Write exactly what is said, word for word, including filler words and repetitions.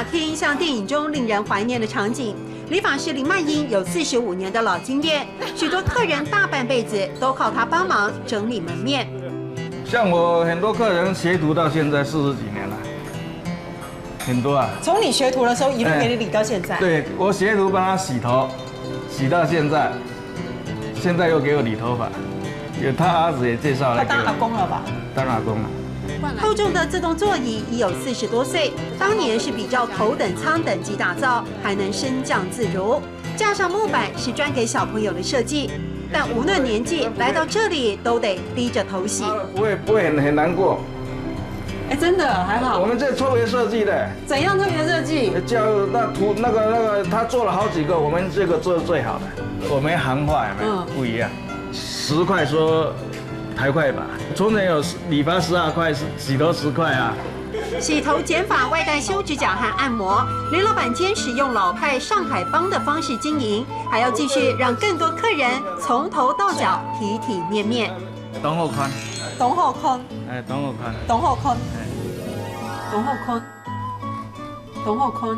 听像电影中令人怀念的场景，理发师林曼英有四十五年的老经验，许多客人大半辈子都靠她帮忙整理门面。像我很多客人学徒到现在四十几年了，很多啊。从你学徒的时候一路给你理到现在，对，我学徒帮他洗头，洗到现在，现在又给我理头发，有他儿子也介绍来给我。他当阿公了吧？当阿公了。厚重的自动座椅已有四十多岁，当年是比较头等舱等级打造，还能升降自如。架上木板是专给小朋友的设计，但无论年纪，来到这里都得低着头洗。不会不会很很难过。哎，真的还好。我们这特别设计的，怎样特别设计？叫那图那个那个他做了好几个，我们这个做的最好的。我们行话有没有、嗯不一样？十块说台块吧，从前有理发十二块，洗头十块啊。洗头、剪发、外带修指甲和按摩，林老板坚持用老派上海帮的方式经营，还要继续让更多客人从头到脚体体面面。董后宽，董后宽，哎，董后宽，董后宽，哎。董后宽，董后宽。